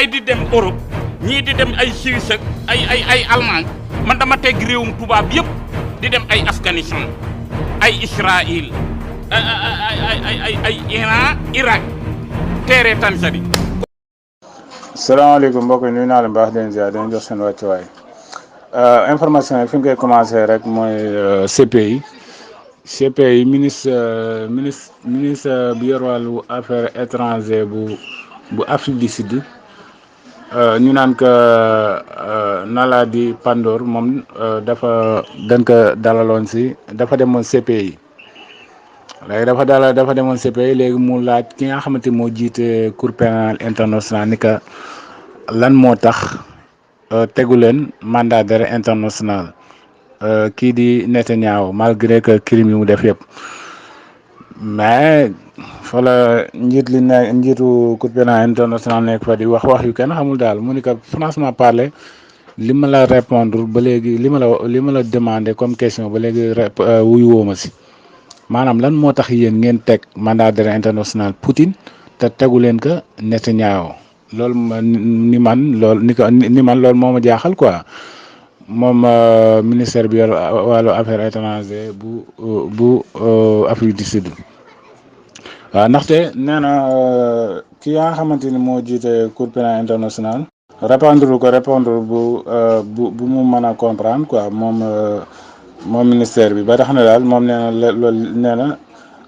gaay di dem Europe ñii di dem ay Suisse ak ay Allemagne man dama teg réewum tubaab yëpp di dem ay Afghanistan ay Israël ay Iran Irak teere Tanzanie. salaamaaleykum mbokk yi nuyu naa leen baax den ziar dañu jox seen wàccuwaay information yi fi nga koy commencé rek mooy CPI ministre bi yor wàllu affaires étrangères bu Afrique du Sud ñu naan que Naledi Pandor moom dañ ko dalaloon si dafa demoon CPI léegi dafa demoon CPI léegi mu laaj ki nga xamante moo jiite Cour pénale internationale ni que lan moo tax tegu leen mandat d'arrêt international kii di Netanyahu malgré que crime yi mu def yëpp mais fa la njiitu Cour pénale international nekk fa di wax yu kenn xamul daal mu ni que franchement parler li ma la répondre ba léegi li ma la demandé comme question ba léegi wuyu woo ma si maanaam lan moo tax yéen ngeen teg mandat d'arrêt international Poutine te tegu leen ko Netanyahu loolu ni man loolu moo ma jaaxal quoi moom ministère bi yor wàllu affaires étrangères bu Afrique du Sud waaw ndaxte nee na ki nga xamante ni moo jiite Cour pénale internationale répondre bu mu mën a comprendre quoi moom ministère bi ba tax na daal moom nee na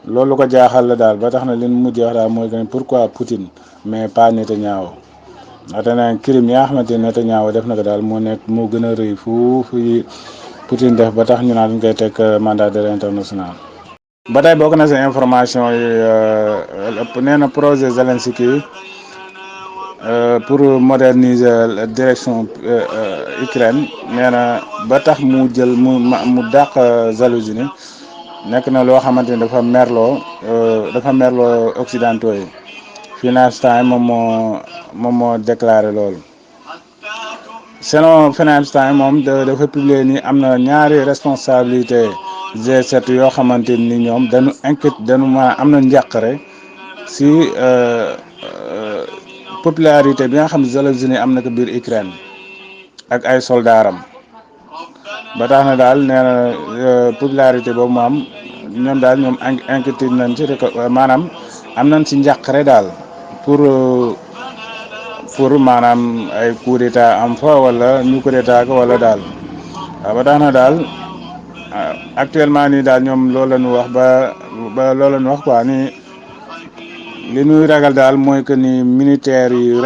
loolu ko jaaxal la daal ba tax na li mu mujj wax daal mooy que pourquoi Poutine mais pas Netanyahu ndaxte nag crime yi nga xamante ne Netanyahu def na ko daal moo gën a rëy foofu Poutine def ba tax ñu naan dañ koy teg mandat d'arrêt international. ba tey bokk na si information yi nee na projet Zelensky pour moderniser la direction Ukraine nee na ba tax mu dàq États-Unis nekk na loo xamante ni dafa merloo occidentaux yi Finance Time moom moo déclaré loolu selon Finance Time moom dafa publier ni am na ñaari responsabilité G7 yoo xamante ni ñoom am na njàqare si popularité bi nga xam ne Zelensky am na ko biir Ukraine ak ay soldaaram ba tax na daal nee na popularité boobu moom ñoom daal ñoom inquiétude nañ ci maanaam am nañ ci njàqare daal pour maanaam ay coup d'état am fa wala ñu coup d'état ko wala daal waaw ba tax na daal actuellement nii daal ñoom loolu la ñu wax ba loolu la ñu wax quoi ni li ñuy ragal daal mooy que ni militaires yi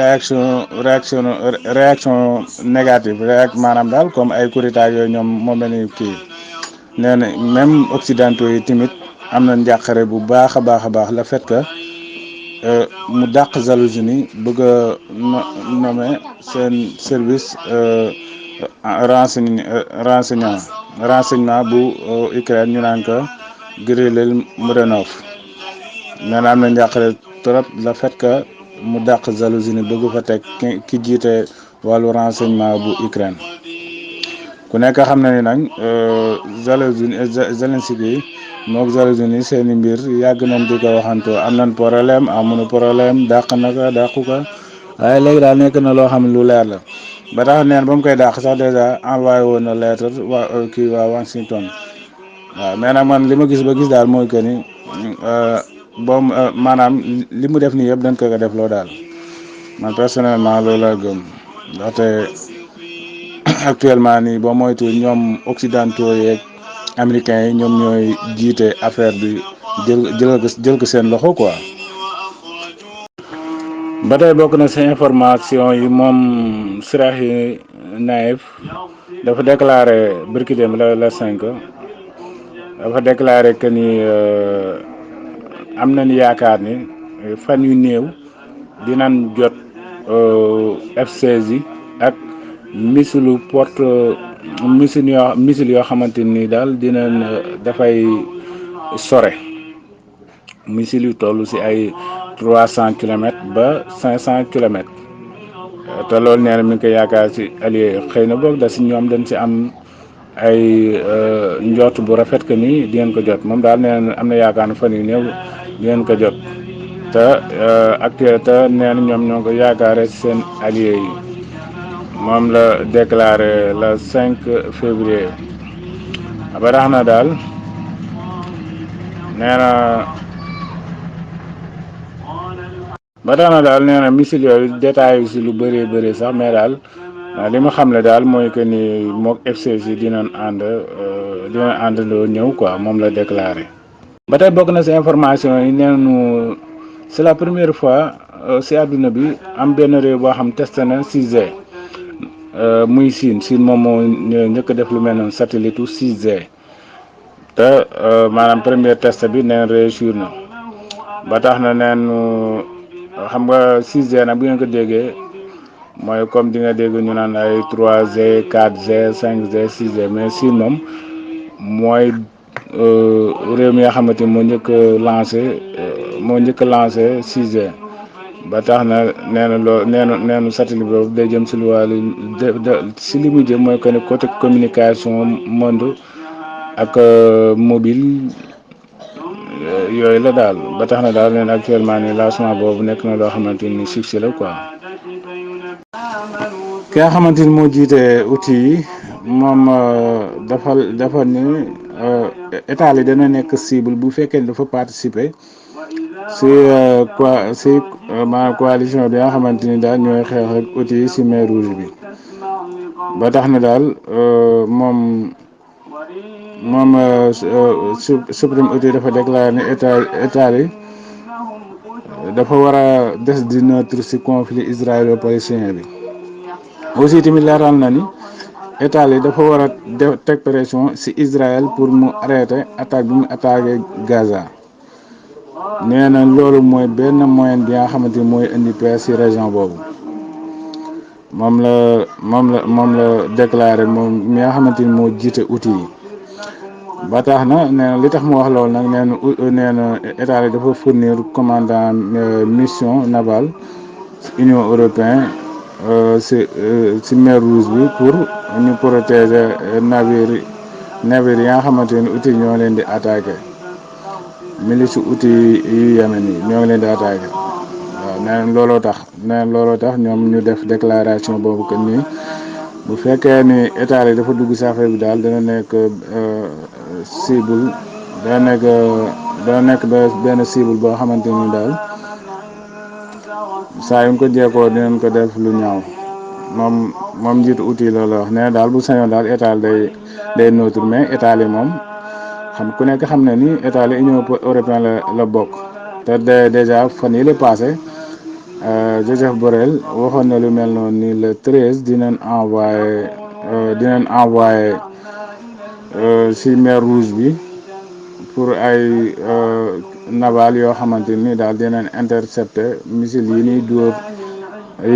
réaction négative maanaam daal comme ay coup d'état yooyu ñoom moom la ñuy kii nee na même occidentaux yi tamit am na njàqare bu baax a baax le fait que mu dàq États-Unis bëgg a nommer seen service renseignement bu Ukraine ñu naan ko Kirill Muranov nee na am na njàqare trop le fait que mu dàq États-Unis bëgg fa teg ki jiite wàllu renseignement bu Ukraine ku nekk xam na ni nag Zelensky moog États-Unis seeni mbir yàgg nañ di ko waxantoo am nañ problème amuñu problème dàq na ko dàqu ko waaye léegi daal nekk na loo xam ne lu leer la ba tax neen ba mu koy dàq sax dèjà envoyé woon na lettre waa Washington waaw mais nag man li ma gis daal mooy que ni maanaam li mu def nii yëpp dañ ko def loo daal man personnellement loolu laa gëm ndaxte actuellement nii boo moytu ñoom occidentaux yeeg américains yi ñoom ñooy jiite affaire bi jël ko seen loxo quoi. ba tey bokk na si information yi moom Sirahi Naïf dafa déclaré brigade la 5 dafa déclaré que ni am nañ yaakaar ni fan yu néew dinañ jot F-16 yi ak missile yoo xamante ni daal dafay sore missile yu toll si ay 300 kilomètres ba 500 kilomètres te loolu nee na mi ngi ko yaakaar si allié xëy na boog da si ñoom dañ si am ay njort bu rafet que ni di ngeen ko jot moom daal nee na am na yaakaar ne fan yu néew di ngeen ko jot te actuel te nee na ñoom ñoo ko yaakaare seen allié yi moom la déclaré le 5 février ba tax na daal nee na nee na missile yooyu détails yu si lu bëree bëri sax mais daal li ma xam ne daal mooy que ni mook F-16 yi dinañ àndandoo ñëw quoi moom la déclaré. ba tey bokk na si information yi nee nañu c'est la première fois si àdduna bi am benn réew boo xam testé na 6G muy Chine moom moo njëkk a def lu mel noonu satellite 6G te maanaam premier test bi neen réussir na ba tax na neen xam nga 6G nag bu ngeen ko déggee mooy comme di nga dégg ñu naan ay 3G 4G 5G 6G mais Chine moom mooy réew mi nga xamante ni moo njëkk a lancé 6G ba tax na neenu satellite boobu day jëm si lu wàllu si li mu jëm mooy que ne côté communication monde ak mobile yooyu la daal ba tax na daal neen actuellement ni lancement boobu nekk na loo xamante ni succès la quoi. ki nga xamante ni moo jiite outils yi moom dafa ni état li dana nekk cible bu fekkee ni dafa participer si maanaam coalition bi nga xamante ni daal ñooy xeex ak outils yi si mer Rouge bi ba tax na daal moom suprême outil dafa déclaré ne état yi dafa war a des di neutre si conflit israélo-palestinien bi. aussi tamit leeral na ni état yi dafa war a teg pression ci Israël pour mu arrêter attaque bi mu attaqué Gaza nee na loolu mooy benn moyen bi nga xamante ni mooy indi paix ci région boobu moom la déclaré moom mi nga xamante ni moo jiite outils yi ba tax na nee na li tax mu wax loolu nag nee na état yi dafa fournir commandant mission navale Union européenne ci mer Rouge bi pour ñu protéger navire yi nga xamante ni outils ñoo leen di attaqué milice outils yu Yémen yi ñoo leen di attaqué waaw nee na looloo tax ñoom ñu def déclaration boobu que ni bu fekkee ni état yi dafa dugg ci affaire bi daal dana nekk cible dana nekk benn cible boo xamante ni daal saa yu ñu ko jeekoo dinañ ko def lu ñaaw moom njiitu outil loolu la wax nee daal bu sañoon daal état day neutre mais état yi moom ku nekk xam ne ni état yi Union européenne la bokk te déjà fan yi la passé Joseph Borrell waxoon na lu mel noonu ni le 13 dinañ envoyé ci mer Rouge bi pour ay naval yoo xamante ni daal dinañ intercepter missile yi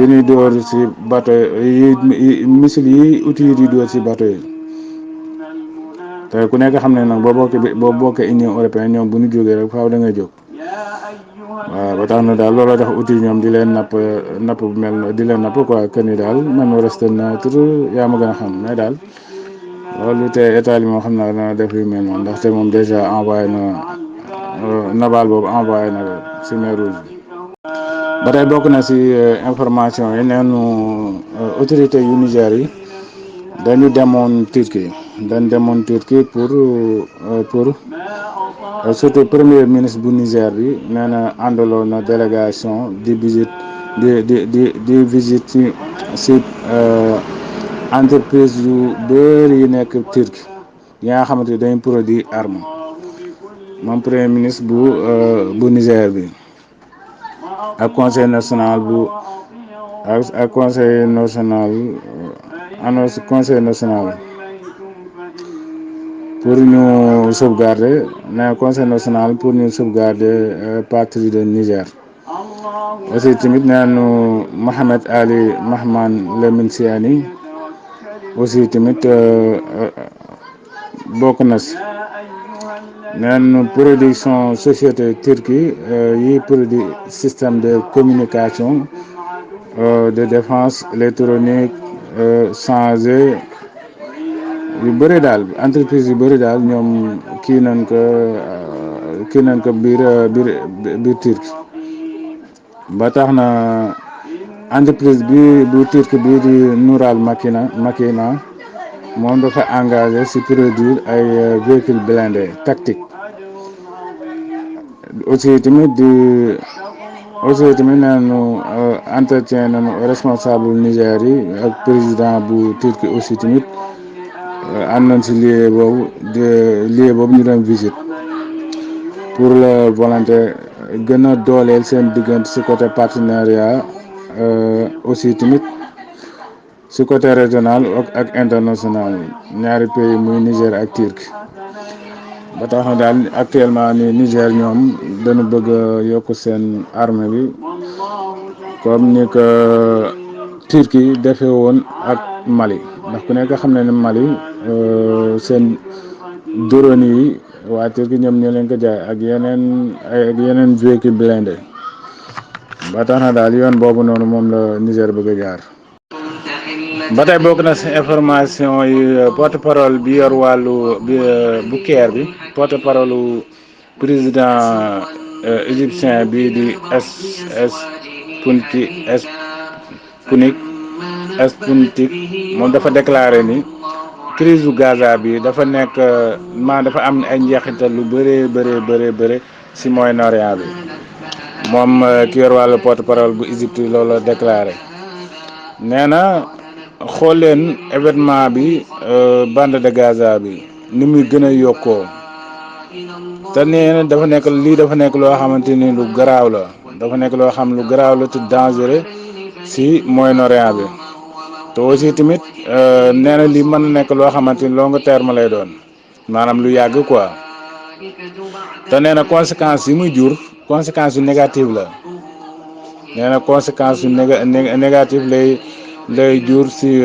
ñuy dóor ci bateau yi missile yi outils yi dóor ci bateau yi te ku nekk xam ne nag boo bokkee Union européenne ñoom bu ñu jógee rek faaw da ngay jóg waaw ba tax na daal looloo tax outils ñoom di leen napp bu mel di leen napp quoi que ni daal man reste neutre yaa ma gën a xam mais daal loolu te état li moo xam naa dana def yu mel noonu ndaxte moom déjà envoyé na naval boobu envoyé na ci mer Rouge bi ba tey bokk na ci information yi neenu autorité yu Niger yi dañu demoon Turquie pour surtout premier ministre bu Niger bi nee na àndaloon na délégation di visite ci entreprise yu bëri yi nekk Turquie yi nga xamante ni dañu produit arme moom premier ministre bu Niger bi ak conseil national pour ñu sauvegarder conseil national pour ñu sauvegarder patrie de Niger aussi tamit neenu Mohamed Ali Mahman Lamine Siani aussi tamit bokk na si neenu production société Turquie yi produit système de communication de défense électronique changé yu bëri daal entreprise yu bëri daal ñoom kii nañ ko biir Turquie ba tax na entreprise bi bu Turquie bii di Nural Makina moom dafa engagé si produire ay véhicules blindés tactique aussi tamit nañu entretien nañu responsable Niger yi ak président bu Turquie aussi tamit ànd nañ si lieu boobu ñu doon visite pour la volonté gën a dooleel seen diggante si côté partenariat aussi tamit si côté régional ak international ñaari pays muy Niger ak Turquie ba tax na daal actuellement ni Niger ñoom dañu bëgg a yokk seen armée bi comme ni ko Turquie defee woon ak Mali ndax ku nekk xam ne ne Mali seen drone yi waa Turquie ñoom ñoo leen ko jaay ak yeneen véhicule blindé ba tax na daal yoon boobu noonu moom la Niger bëgg a jaar. ba tey bokk na si information yi porte parole bi yor wàllu bu Caire bi porte parole président égyptien bii di Puntik moom dafa déclaré ni crise u Gaza bi dafa nekk dafa am ay njeexital lu bëree si Moyen-Orient bi moom ki yor wàllu porte parole bu Égypte loolu la déclaré nee na xool leen événement bi bande de Gaza bi ni muy gën a yokkoo te nee na dafa nekk loo xamante ni lu garaaw la dafa nekk loo xam lu garaaw la te dangereux si Moyen-Orient bi te aussi tamit nee na lii mën na nekk loo xamante ni long terme lay doon maanaam lu yàgg quoi te nee na conséquences yi muy jur conséquences yu négative la nee na conséquences yu négative lay jur si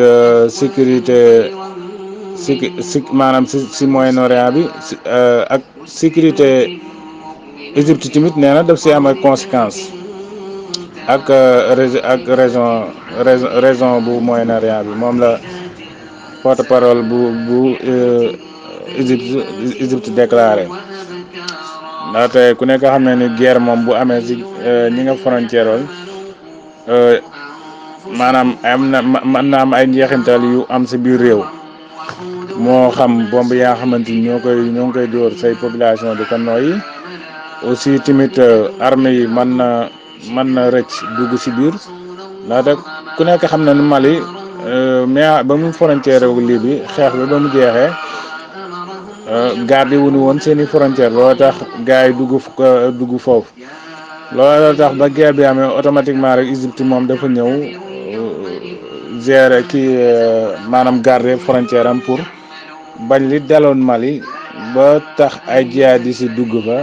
sécurité maanaam si Moyen-Orient bi ak sécurité Égypte tamit nee na daf si am ay conséquences ak région bu Moyen-Orient bi moom la porte-parole bu Égypte déclaré ndaxte ku nekk xam ne ni guerre moom bu amee si ñi nga frontière woon maanaam mën na am ay njeexintal yu am si biir réew moo xam bomb yaa xamante ni ñoo ngi koy dóor say population di ko nooyi aussi tamit armée yi mën na rëcc dugg si biir ndaxte ku nekk xam na ni Mali mais ba mu frontière wu Libye xeex bi ba mu jeexee garde wuñu woon seeni frontière loolu tax gars yi dugg foofu loolu tax ba guerre bi amee automatiquement rek Égypte moom dafa ñëw gérer maanaam garder frontière am pour bañ li daloon Mali ba tax ay jihadistes yi dugg fa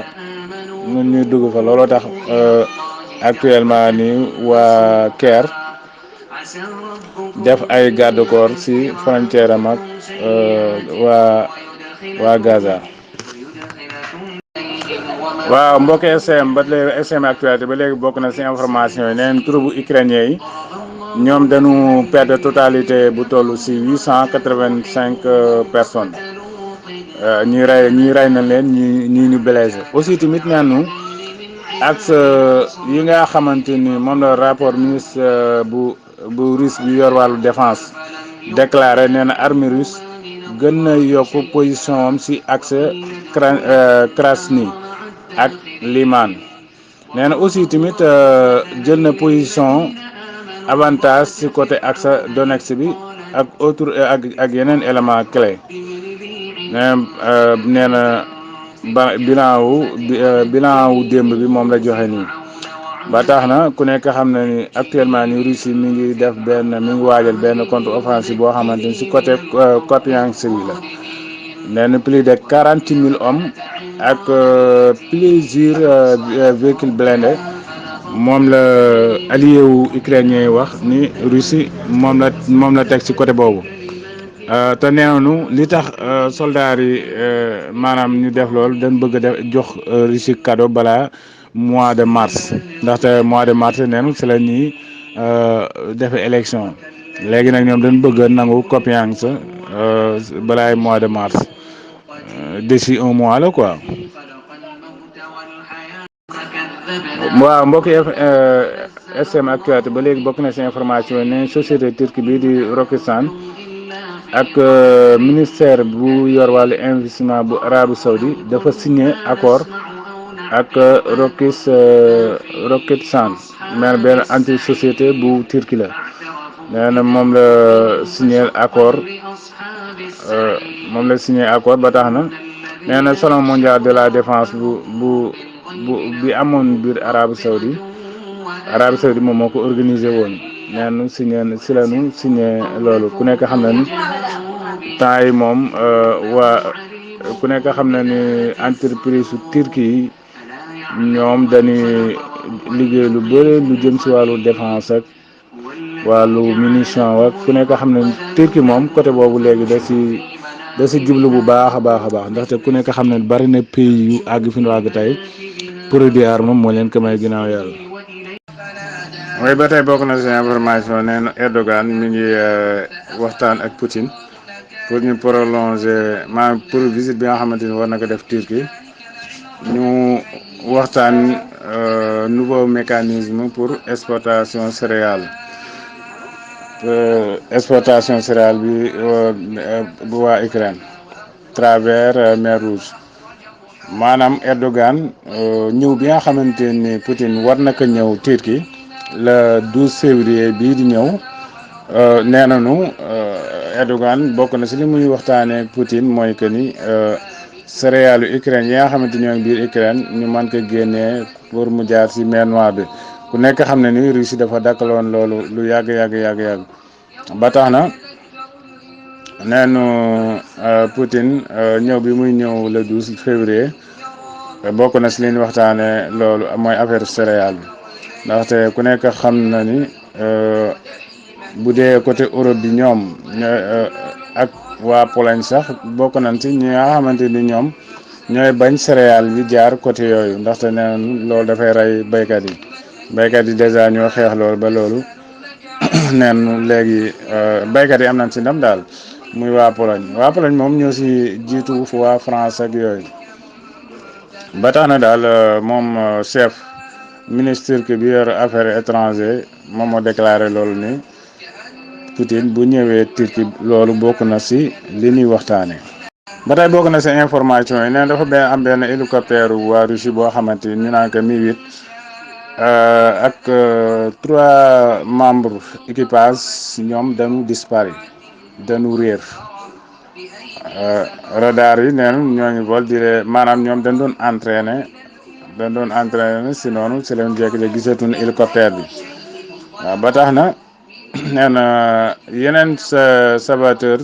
ñun ñuy dugg fa looloo tax actuellement nii waa Caire def ay garde corps ci frontière am ak waa Gaza. waaw mbokk SM ba léegi SM actualité ba léegi bokk na ci information yi neen troupe ukrainien yi ñoom dañu perdre totalité bu toll ci 885 personnes ñii rey na leen ñii ñu blessé aussi tamit naanu ak yi nga xamante ni moom la rapport ministre bu russe bi yor wàllu défense déclaré nee na armée russe gën na yokk position am ci axe Krasny ak Liman nee na aussi tamit jël na position avantage ci côté axe Donetsk bi ak ak yeneen élément clé nee na bilan wu démb bi moom la joxe nii ba tax na ku nekk xam na ni actuellement ni Russie mi ngi waajal benn contre offensive boo xamante ni ci côté Kupiansk bi la nee na plus de 40 000 hommes ak plusieurs véhicules blindés moom la allié wu ukrainien yi wax ni Russie moom la teg ci côté boobu te neewnu li tax soldats yi maanaam ñu def loolu dañ bëgg a def jox Russie cadeau balaa mois de mars ndaxte mois de mars neenu ci la ñuy defee élection léegi nag ñoom dañ bëgg a nangu Kupiansk balaay mois de mars d'ici un mois la quoi. waaw mbokk SM Actualité ba léegi bokk na si information yi ne société turque bii di Roketsan ak ministère bu yor wàllu investissement bu Arabie Saoudi dafa signé accord ak Roketsan mais benn anti société bu Turquie la nee na moom la signé accord ba tax na nee na salon mondial de la défense bi amoon biir Arabie Saoudi moom moo ko organisé woon nee na si la ñu signé loolu ku nekk xam na ni temps yi moom ku nekk xam na ni entreprise su Turquie yi ñoom dañuy liggéey lu bëri lu jëm si wàllu défense ak wàllu munition ak ku nekk xam ne Turquie moom côté boobu léegi da si jublu bu baax a baax ndaxte ku nekk xam ne bari na pays yu àgg fi ñu àgg tey produit arme moo leen ko may ginnaaw yàlla. mooy ba tey bokk na si information nee na Erdogan mi ngi waxtaan ak Poutine pour ñu prolonger maanaam pour visite bi nga xamante ni war na ko def Turquie ñu waxtaan nouveau mécanisme pour exportation céréales bi bu waa Ukraine travers mer Rouge maanaam Erdogan ñëw bi nga xamante ni Poutine war na ko ñëw Turquie le 12 février bii di ñëw nee nañu Erdogan bokk na si li muy waxtaanee Poutine mooy que ni céréales Ukraine yi nga xamante ñoo ngi biir Ukraine ñu mën ko génnee pour mu jaar si mer Noire bi ku nekk xam ne ni Russie dafa dakkaloon loolu lu yàgg ba tax na neenu Poutine ñëw bi muy ñëw le 12 février bokk na si li ñu waxtaanee loolu mooy affaire céréales bi ndaxte ku nekk xam na ni bu dee côté Europe bi ñoom ak waa Pologne sax bokk nañ ci ñi nga xamante ni ñoom ñooy bañ céréales bi jaar côté yooyu ndaxte nee nañ loolu dafay rey baykat yi dèjà ñoo xeex loolu ba loolu neen léegi baykat yi am nañ ci ndam daal muy waa Pologne moom ñoo si jiitu fu waa France ak yooyu ba tax na daal moom chef ministre bi yor affaires étrangères moom moo déclaré loolu ni Poutine bu ñëwee Turquie loolu bokk na si li ñuy waxtaanee. ba tey bokk na si information yi ne dafa am benn hélicoptère waa Russie boo xamante ni ñu naan ko Mi-8 ak 3 membres équipage ñoom dañu dañu réer radar yi neen ñoo ngi vol maanaam ñoom dañ doon entraîner si noonu si leen jékki-jékki gisatuñu hélicoptère bi waaw ba tax na nee na yeneen saboteur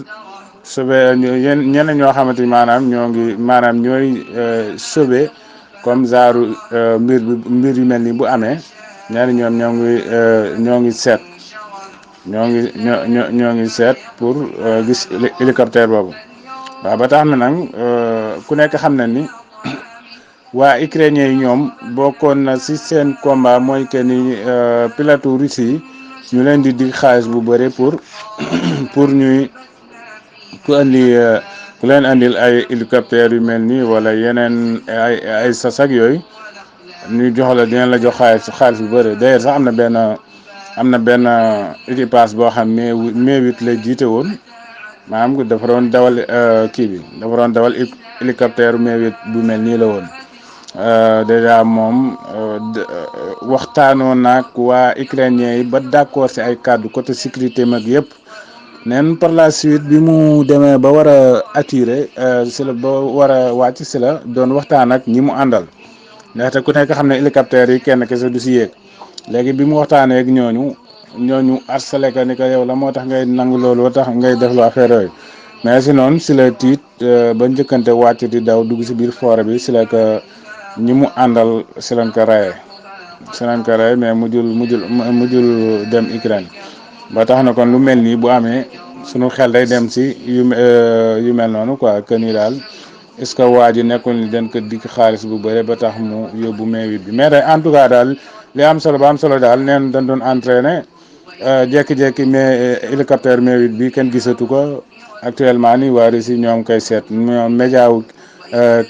ñeneen ñoo xamante ni maanaam ñooy sauver comme genre mbir yu mel ni bu amee ñaari ñoom ñoo ngi seet pour gis hélicoptère boobu waaw ba tax na nag ku nekk xam na ni waa ukrainien yi ñoom bokkoon na si seen combat mooy que ni pilote russe yi ñu leen di dig xaalis bu bëri pour ñuy ku leen andil ay hélicoptère yu mel nii wala yeneen ay sasak yooyu ñu jox la dinañ la jox xaalis bu bëri d'ailleurs sax am na benn équipage boo xam ne Mi-8 la jiite woon maanaam dafa doon dawal dafa doon dawal hélicoptère Mi-8 bu mel nii la woon déjà moom waxtaanoon naag waa ukrainien yi ba d'accord si ay kàddu côté sécurité mag yëpp neen par la suite bi mu demee ba war a attirer si la ba war a wàcc si la doon waxtaan ak ñi mu àndal ndaxte ku nekk xam ne hélicoptère yi kenn kese du si yéeg léegi bi mu waxtaanee ak ñooñu harcelé ko ni ko yow la moo tax ngay nangu loolu wa tax ngay def lu affaire yooyu mais si noonu si la tiit ba njëkkante wàcc di daw dugg si biir forêt bi si la ko ñi mu àndal si lañ ko rayee mais mujjul dem Ukraine ba tax na kon lu mel nii bu amee sunu xel day dem si yu mel noonu quoi que ni daal est-ce que waa ji nekkul ni dañ ko dikk xaalis bu bëre ba tax mu yóbbu Mi-8 bi mais day en tout cas daal li am solo ba am solo daal neen dañ doon entraîner jékki-jékki mais hélicoptère Mi-8 bi kenn gisatu ko actuellement ni waa Russie ñoom koy seet média wu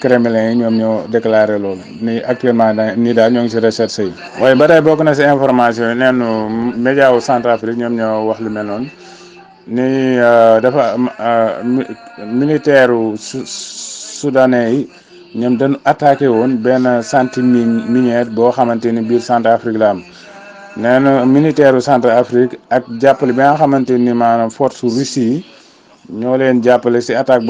Kremlin yi ñoom ñoo déclaré loolu ni actuellement nii daal ñoo ngi si recherche yi. waaye ba tey bokk na si information yi neenu média wu Centrafrique ñoom ñoo wax lu mel noonu ni dafa militaire soudanais yi ñoom dañu attaqué woon benn centre minière boo xamante ni biir Centrafrique la am. nee na militaire u Centrafrique ak jàppale bi nga xamante ni maanaam force Russie yi ñoo leen jàppale si attaque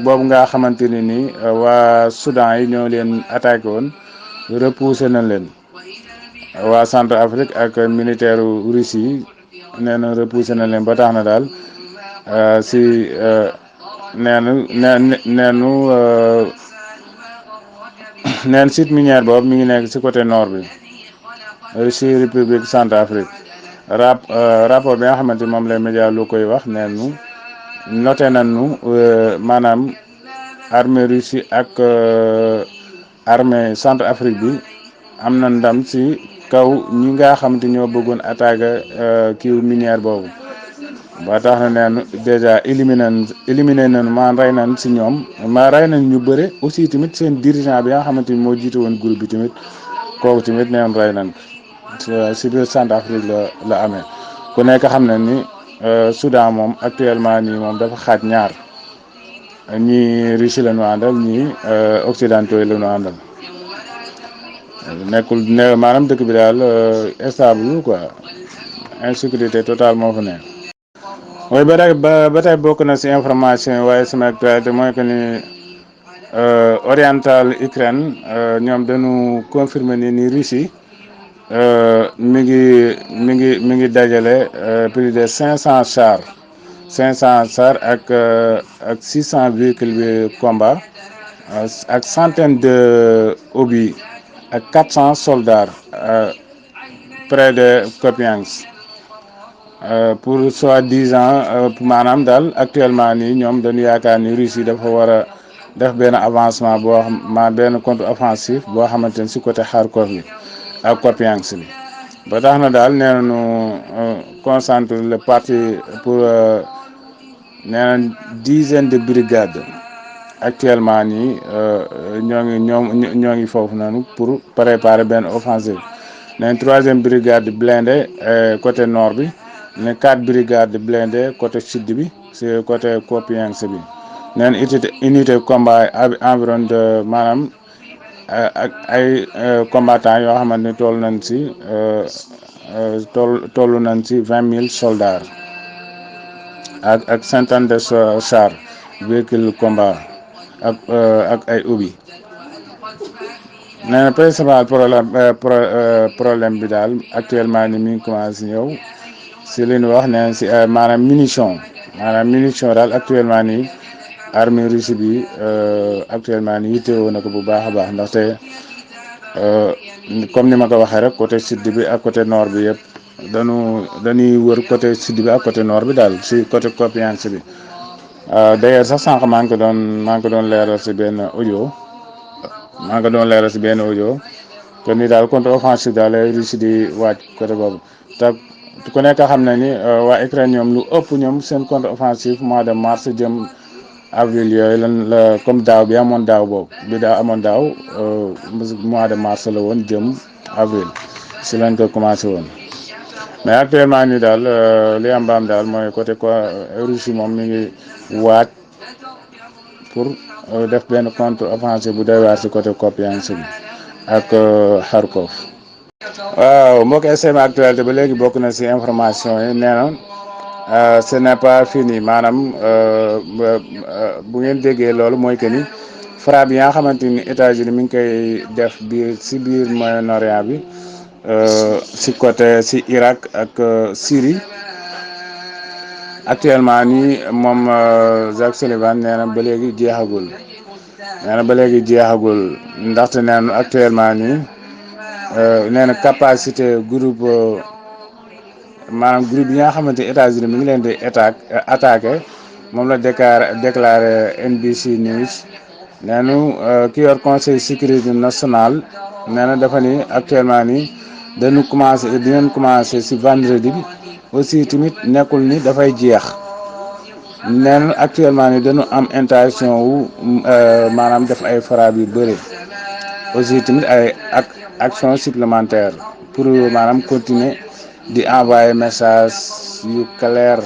boobu nga xamante ni nii waa Soudan yi ñoo leen attaqué woon repoussé nañ leen waa Centrafrique ak militaire u Russie yi nee na repoussé nañ leen ba tax na daal si neen site minière boobu mi ngi nekk si côté nord bi si République Centrafrique rapport bi nga xamante ni moom les médias lu koy wax neenu noté nañu maanaam armée Russie ak armée Centrafrique bi am na ndam si kaw ñi nga xamante ñoo bëggoon attaqué kiiw minière boobu ba tax na neenu déjà éliminé nañu maa rey nañ si ñoom maa rey nañ ñu bëre aussi tamit seen dirigeant bi nga xamante ni moo jiite woon groupe bi tamit kooku tamit neen rey nañ si biir Centrafrique la amee ku nekk xam na ni Soudan moom actuellement nii moom dafa xaaj ñaar ñii Russie la ñu àndal ñii occidentaux yi la ñu àndal nekkul ne maanaam dëkk bi daal stable quoi insécurité totale moo fa nekk. waaye ba tey bokk na si information waaye sama actualité mooy que ni oriental Ukraine ñoom dañu confirmer ni Russie mi ngi dajale plus de 500 chars ak 600 véhicules de combat ak centaine de obus ak 400 soldats près de Kupiansk pour soi-disant maanaam daal actuellement nii ñoom dañu yaakaar ni Russie dafa war a def benn avancement boo xam benn contre offensif boo xamante ni si côté Kharkov bi ak Kupiansk bi ba tax na daal nee nañu concentre le parti pour nee na dizaine de brigades actuellement nii ñoo ngi foofu noonu pour préparer benn offensive nee na 3e brigade blindée côté nord bi ne 4 brigades blindées côté sud bi si côté Kupiansk bi nee na unité combat environ de maanaam ak ay combattants yoo xamante ni toll nañ si 20 000 soldats ak centaine de chars véhicules combat ak ay obus nee na principal problème bi daal actuellement ni mi ngi commencé ñëw si li ñu wax nee si maanaam munition daal actuellement nii armée Russie bi actuellement nii yittewoo na ko bu baax a baax ndaxte comme ni ma ko waxee rek côté sud bi ak côté nord bi yëpp dañuy wër côté sud bi ak côté nord bi daal si côté Kupiansk bi d'ailleurs sax sànq maa ngi ko doon leeral si benn audio que ni daal contre offensive daal lay Russie di waaj côté boobu te ku nekk xam na ni waa Ukraine ñoom lu ëpp ñoom seen contre offensive mois de mars jëm avril yooyu lan la comme daaw bi amoon daaw boobu mois de mars la woon jëm avril si lañ ko commencé woon mais actuellement nii daal li am baam daal mooy côté Russie moom mi ngi waaj pour def benn contre offensive bu doy waar si côté Kupiansk bi ak Kharkov. waaw mbokk SM actualité ba léegi bokk na si information yi nee na ce n'est pas fini maanaam bu ngeen déggee loolu mooy que ni frappe yi nga xamante ni États-Unis mi ngi koy def biir Moyen-Orient bi si Irak ak Syrie actuellement nii moom Jake Sullivan nee na ba léegi jeexagul ndaxte nee na actuellement nii nee na capacité groupe yi nga xamante ni États-Unis mi ngi leen di attaqué moom la déclaré NBC News nee na ki yor conseil sécurité nationale nee na dafa ni actuellement nii dinañ commencé si vendredi bi aussi tamit nekkul ni dafay jeex neen actuellement ni dañu am intention wu maanaam def ay frappe yu bëri aussi tamit ay action supplémentaire pour maanaam continuer di envoyer message yu clair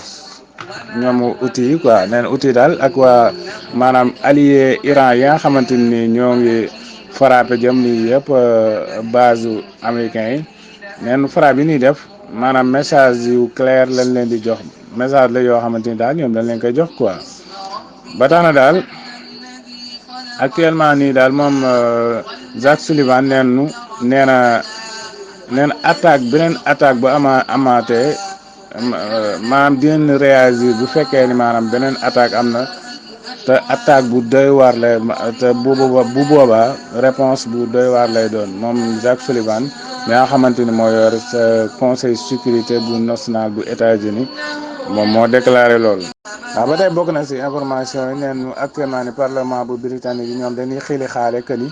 ñoom outils yi quoi nee na outils daal ak waa maanaam allié Iran yi nga xamante ni ñoo ngi frappé jëm nii yëpp base américain yi neen frappe yi ñuy def maanaam message yu clair lañ leen di jox message la yoo xamante ni daal ñoom dañ leen koy jox quoi ba tax na daal actuellement nii daal moom Jacques Sullivan nee na attaque beneen attaque bu amaatee maanaam dinañ réagir bu fekkee ni maanaam beneen attaque am na te attaque bu doy waar lay te bu boobaa réponse bu doy waar lay doon moom Jacques Sullivan mi nga xamante ni moo yor sa conseil sécurité bu national bu États-Unis moom moo déclaré loolu. waaw ba tey bokk na si information yi neen actuellement ni parlement bu britannique yi ñoom dañuy xili xaale que ni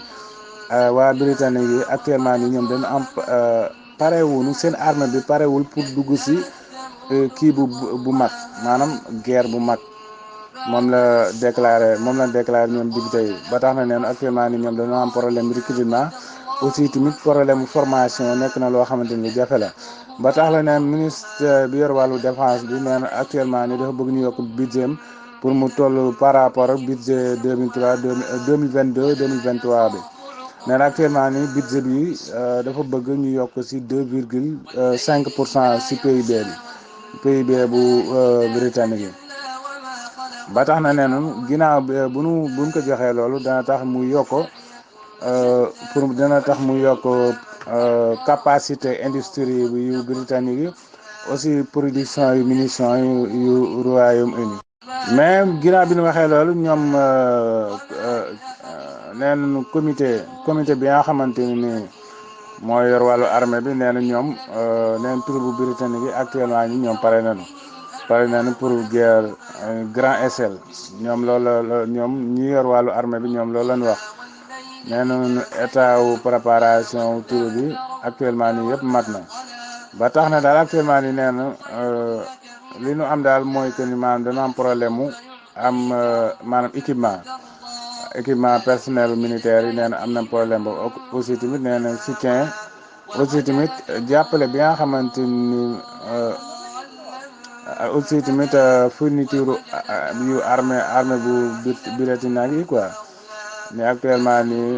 waa britannique yi actuellement ni ñoom dañu am parewuñu seen armée bi parewul pour dugg si kii bu mag maanaam guerre bu mag moom la déclaré ñoom député yi ba tax na neen actuellement ni ñoom dañoo am problème recrutement aussi tamit problème formation nekk na loo xamante ni jafe la ba tax la ne ministre bi yor wàllu défense bi nee na actuellement ni dafa bëgg ñu yokk budget pour mu toll par rapport ak budget 2022 2023 bi nee na actuellement ni budget bi dafa bëgg ñu yokk si 2,5% si PIB bu britannique yi ba tax na nee na ginnaaw buñ ko joxee loolu dana tax mu yokk capacité industrie yu britannique yi aussi production yu munitions yu Royaume-Uni mais ginnaaw bi ñu waxee loolu ñoom nee nañu comité bi nga xamante ni moo yor wàllu armée bi nee na ñoom nee na troupe britannique yi actuellement ñi ñoom pare nañu pour guerre grand échelle ñoom loolu ñoom ñi yor wàllu armée bi ñoom loolu lañ wax nee nañu état wu préparation troupe bi actuellement nii yëpp mat na ba tax na daal actuellement nii nee na li ñu am daal mooy que ni maanaam dana am problème mu am maanaam équipement personnel militaire yi nee na am na problème boobu aussi tamit nee na soutien aussi tamit jàppale bi nga xamante ni aussi tamit fourniture yu armée bu britannique yi quoi mais actuellement nii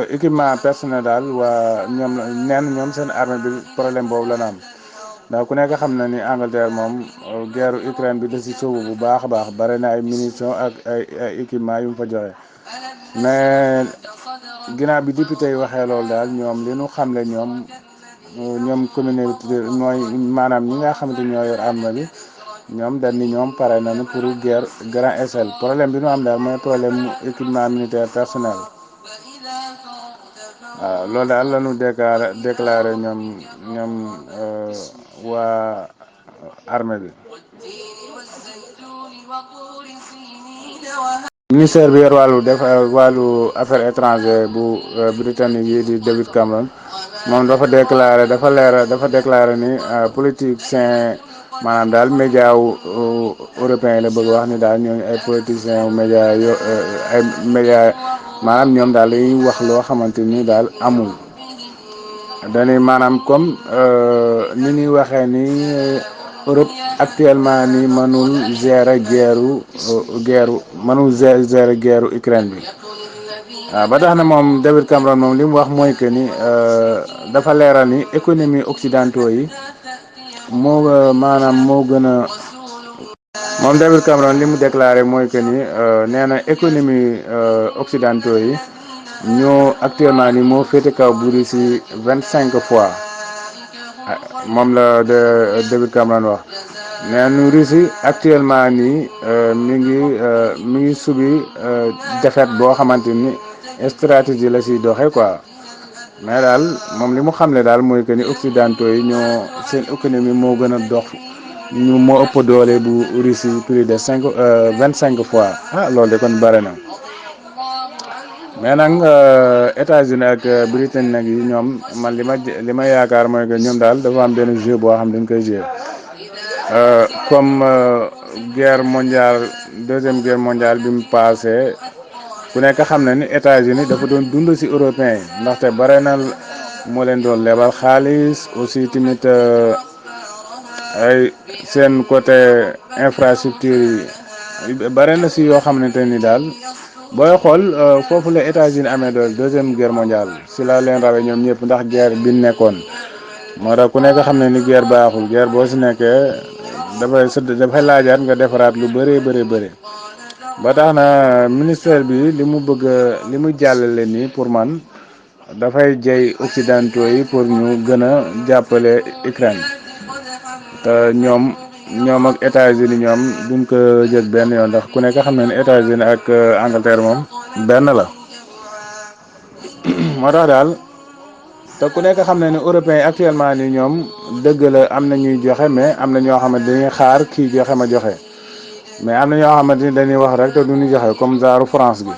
équipement personnel daal waa ñoom seen armée bi problème boobu la na am ndax ku nekk xam na ni Angleterre moom guerre Ukraine bi da si sóobu bu baax a baax bare na ay munitions ak ay équipement yu mu fa joxe mais ginnaaw bi député yi waxee loolu daal ñoom li ñu xamle ñoom communauté mooy maanaam ñi nga xamante ñoo yor armée bi ñoom dañ ni ñoom pare nañu pour guerre grand échelle problème bi ñu am daal mooy problème équipement militaire personnel waaw loolu daal la ñu déclaré ñoom waa armée bi. ministère bi yor wàllu affaires étrangères bu britannique yi di David Cameron moom dafa déclaré ni politicien maanaam daal média wu européen la bëgg wax ni daal ñooñu ay politiciens wu média ay média maanaam ñoom daal dañuy wax loo xamante ni daal amul dañuy maanaam comme ni ñuy waxee ni Europe actuellement ni mënul gérer guerre Ukraine bi waaw ba tax na moom David Cameron moom li mu wax mooy que ni dafa leeral ni économie occidentaux yi moo gën a moom David Cameron li mu déclaré mooy que ni nee na économie occidentaux yi ñoo actuellement ni moo féete kaw bu Russie 25 fois moom la David Cameron wax nee na Russie actuellement nii mi ngi subi défaite boo xamante ni stratégie la siy doxee quoi mais daal moom li mu xamle daal mooy que ni occidentaux yi ñoo seen économie moo gën a dox moo ëpp doole bu Russie plus de 25 fois loolu de kon bare na mais nag États-Unis ak Britannique nag yi ñoom man li ma yaakaar mooy que ñoom daal dafa am benn jeu boo xam dañ koy jouer comme guerre mondiale deuxième guerre mondiale bi mu passé ku nekk xam na ni États-Unis dafa doon dund ci européens yi ndaxte bare na moo leen doon lebal xaalis aussi tamit ay seen côté infrastructure yi bare na ci yoo xamante ni daal booy xool foofu la États-Unis amee doon deuxième guerre mondiale ci la leen rawee ñoom ñëpp ndax guerre bi nekkoon moo tax ku nekk xam ne ni guerre baaxul guerre boo ci nekkee dafay laajaat nga defaraat lu bëree bëri ba tax na ministère bi li mu bëgg li mu jàllale nii pour man dafay jey occidentaux yi pour ñu gën a jàppale Ukraine te ñoom ak États-Unis ñoom duñ ko jël benn yoon ndax ku nekk xam ne ni États-Unis ak Angleterre moom benn la moo tax daal te ku nekk xam ne ni européens yi actuellement ni ñoom dëgg la am na ñuy joxe mais am na ñoo xamante dañuy xaar kii joxe ma joxe mais am na ñoo xamante ni dañuy wax rek te duñu joxe comme genre France bi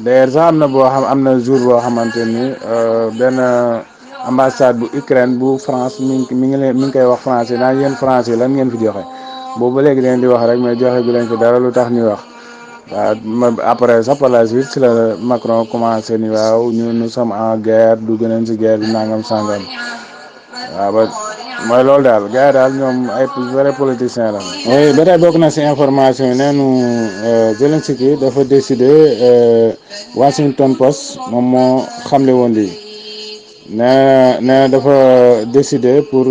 d'ailleurs sax am na jour boo xamante ni benn ambassade bu Ukraine bu France mi ngi koy wax France yi naan yéen France yi lan ngeen fi joxe boobu ba léegi leen di wax rek mais joxe gu leen fi dara lu tax ñuy wax waaw après sax par la suite ci la Macron commencé ni waaw nous sommes en guerre dugg nañ ci guerre bi nangam sangam waaw ba mooy loolu daal gars yi daal ñoom ay vrai politicien la. oui ba tey bokk na ci information yi neenu Zelensky dafa décider Washington Post moom moo xamle woon lii nee dafa décider pour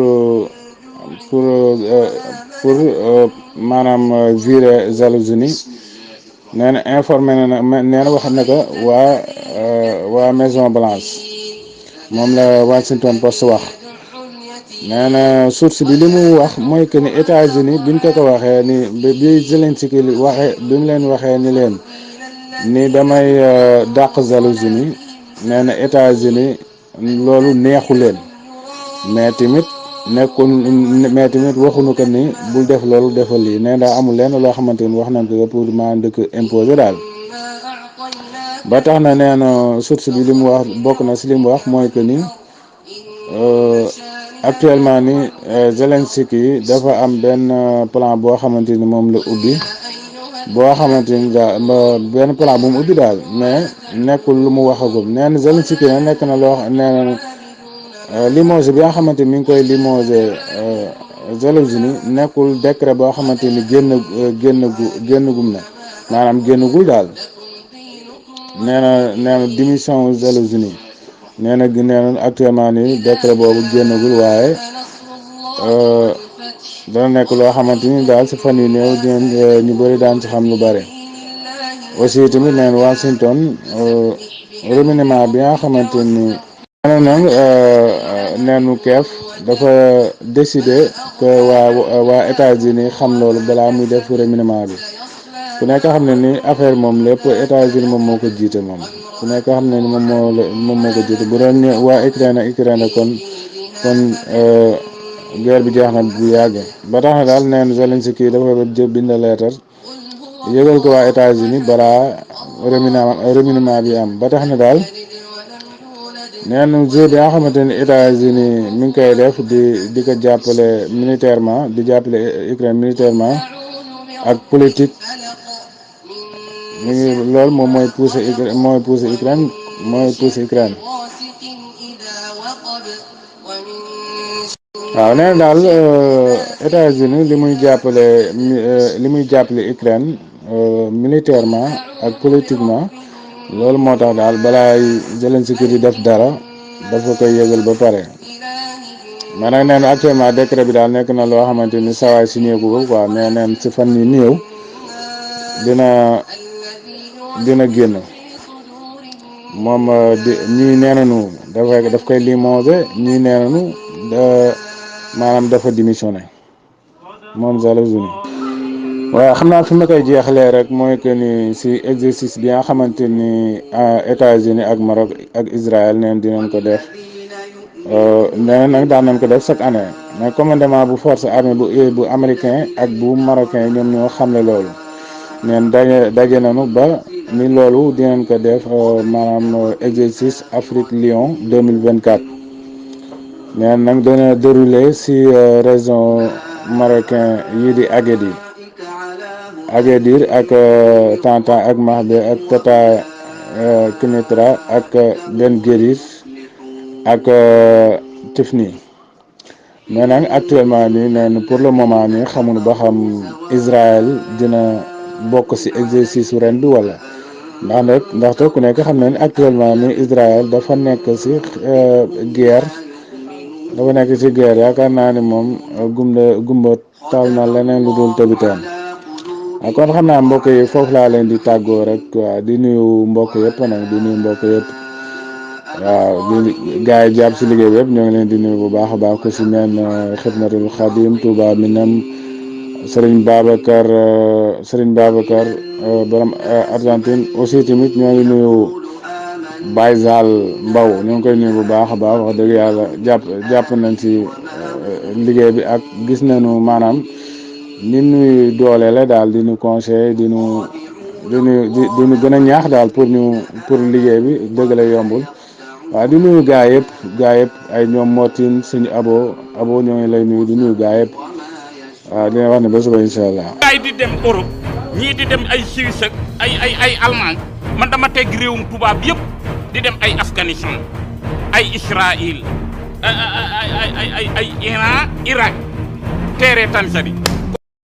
maanaam virer Zelensky nee na informé na nee na wax na ko waa Maison Blanche moom la Washington Post wax. nee na source bi li mu wax mooy que ni États-Unis biñ ko waxee ni bi Zelensky waxee bi mu leen waxee ni leen ni damay dàq Zelensky nee na États-Unis loolu neexu leen mais tamit waxuñu ko ni bul def loolu defal lii nee daa amul lenn loo xamante ni wax nañ ko pour maa dëkk imposer daal ba tax na nee na source bi li mu wax bokk na si li mu wax mooy que ni actuellement ni Zelensky dafa am benn plan boo xamante ni moom la ubbi boo xamante ni daal benn plan bu mu ubbi daal mais nekkul lu mu waxagum nee na Zelensky na nekk na loo nee na limoge bi nga xamante ni mi ngi koy limoger Zelensky nekkul décret boo xamante ni génnagum na maanaam génnagul daal nee na démission Zelensky nee na actuellement nii décret boobu génnagul waaye dana nekk loo xamante ni daal si fan yu néew ñu bëri daan ci xam lu bëri aussi tamit nee na Washington remaniement bi nga xamante ni nee na neenu Kiev dafa décider que waa États-Unis xam loolu balaa muy def remaniement bi ku nekk xam ne ni affaire moom lépp États-Unis moom moo ko jiite moom ku nekk xam ne ni moom moo ko jiite bu doon waa Ukraine kon guerre bi jeex na bu yàgg ba tax na daal neen Zelensky dafa bind leetar yëgal ko waa États-Unis balaa remaniement bi am ba tax na daal neen jeu bi nga xamante ni États-Unis mi ngi koy def di ko jàppale militairement di jàppale Ukraine militairement ak politique loolu moom mooy pousser Ukraine waaw nee na daal États-Unis li muy jàppale Ukraine militairement ak politiquement loolu moo tax daal balaa Zelensky di def dara dafa koy yëgal ba pare man nag nee na actuellement décret bi daal nekk na loo xamante ni sawaay signé ko quoi mais neen si fan yi néew dina génn moom ñii nee nañu daf koy limoger ñii nee nañu maanaam dafa démissionné moom Zelensky. waaw xam naa fi ma koy jeexalee rek mooy que ni si exercice bi nga xamante ni États-Unis ak Maroc ak Israël neen dinañ ko def nee nag daan nañ ko def chaque année mais commandement bu force armée bu américain ak bu marocain ñoom ñoo xamle loolu neen daje nañu ba ni loolu dinañ ko def maanaam exercice Afrique Lion 2024 neen nag dana déroulé si région marocain yii di Agadir ak Tantan ak Mahbe ak Tata Kinetra ak Ben Guerir ak Tifni mais nag actuellement nii nee pour le moment nii xamuñu ba xam Israël dina bokk ci exercice ren bi wala ndaxte ku nekk xam na ne actuellement nii Israël dafa nekk ci guerre yaakaar naa ni moom gumba taal na leneen lu dul tëbitaan kon xam naa mbokk yi foofu laa leen di tàggoo rek waaw di nuyu mbokk yëpp waaw di gars yi jàpp si liggéey bi yëpp ñoo ngi leen di nuyu bu baax a baax ku si meen Xidmatul Xadim Touba Minam Serigne Babacar borom Argentine aussi tamit ñoo ngi nuyu Baye Zal Mbaw ñoo ngi koy nuyu bu baax a baax wax dëgg yàlla jàpp nañ ci liggéey bi ak gis nañu maanaam ni nuy doole la daal di ñu conseil di ñu gën a ñaax daal pour liggéey bi dëgg la yombul. waaw di nuyu gaa yëpp ay ñoom Motin suñu abo ñoo ngi lay nuyu di nuyu gaa yëpp waaw dina wax ne ba suba incha allah. gaay di dem Europe ñii di dem ay Suisse ak ay Allemagne man dama teg réewum tubaab yëpp di dem ay Afghanistan ay Israël ay Iran Irak teere Tanzanie